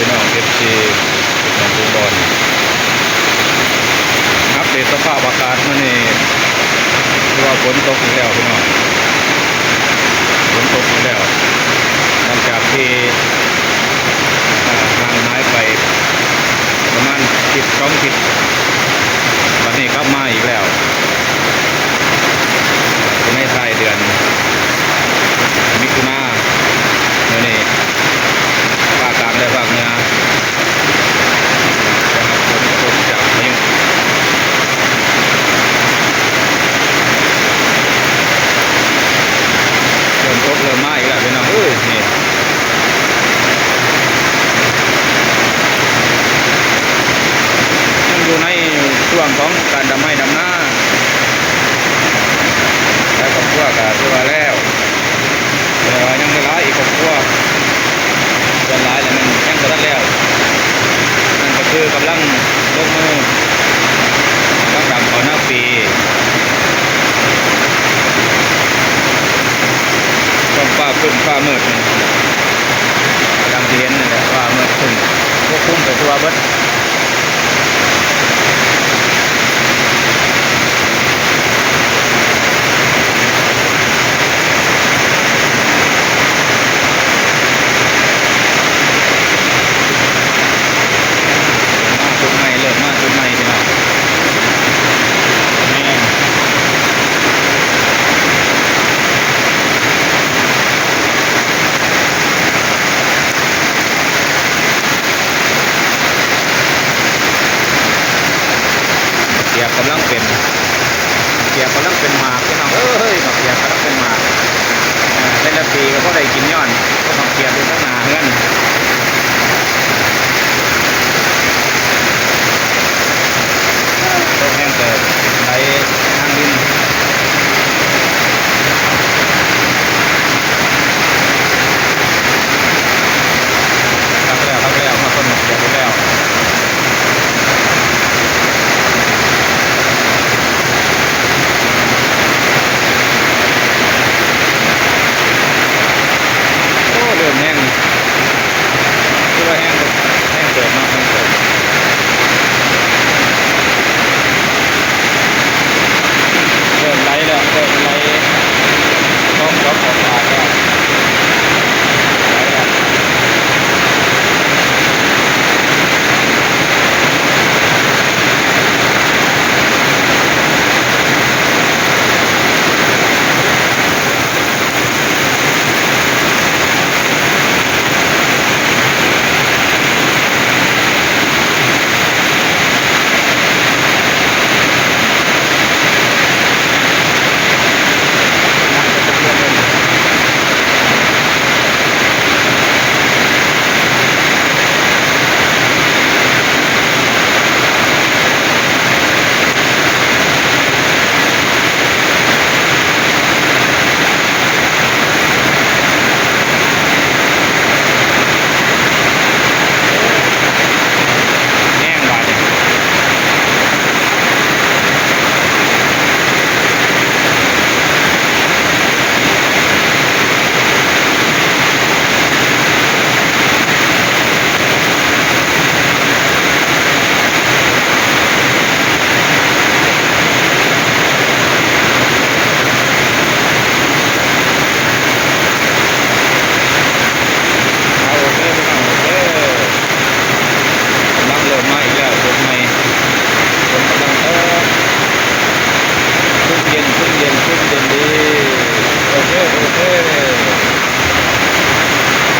ພີ່ນ້ອງ ເອັຟຊີ ທຸກໝ່ອງທຸກບ່ອນ ອັບເດດສະພາບອາກາດມື້ນີ້ ຄືວ່າຝົນຕົກອີກແລ້ວພີ່ນ້ອງ ຝົນຕົກອີກແລ້ວ ຫຼັງຈາກທີ່ ອ່າ ຫ່າງຫາຍໄປປະມານທິດສອງທິດ ບັດນີ້ກັບມາອີກແລ້ວ ໃນທ້າຍເດືອນມິຖຸນາ ມື້ນີ້ພາກກາງ ແລະ ພາກເໜືອ ໄດ້ຮັບຜົນກະທົບຈາກພາຍຸ ເລີ່ມຕົກເລີ່ມມາອີກແລ້ວພີ່ນ້ອງເອີຍ ນີ້ ຍັງຢູ່ໃນຊ່ວງຂອງການດຳໄຮ່ດຳນາ ຫຼາຍຄອບຄົວກະຖືວ່າແລ້ວ ແຕ່ວ່າຍັງມີຫຼາຍອີກຄອບຄົວ ສ່ວນຫຼາຍແລ້ວແມ່ນຍັງບໍ່ທັນແລ້ວ ນັ້ນກະຄືກຳລັງລົງມື ກຳລັງດຳເຂົ້ານາປີ ທ້ອງຟ້າຄຶ້ມຟ້າມືດ ດັ່ງທີ່ເຫັນນັ້ນແຫຼະ ຟ້າມືດຄຶ້ມ ປົກຄຸມໄປທົ່ວເບິດ.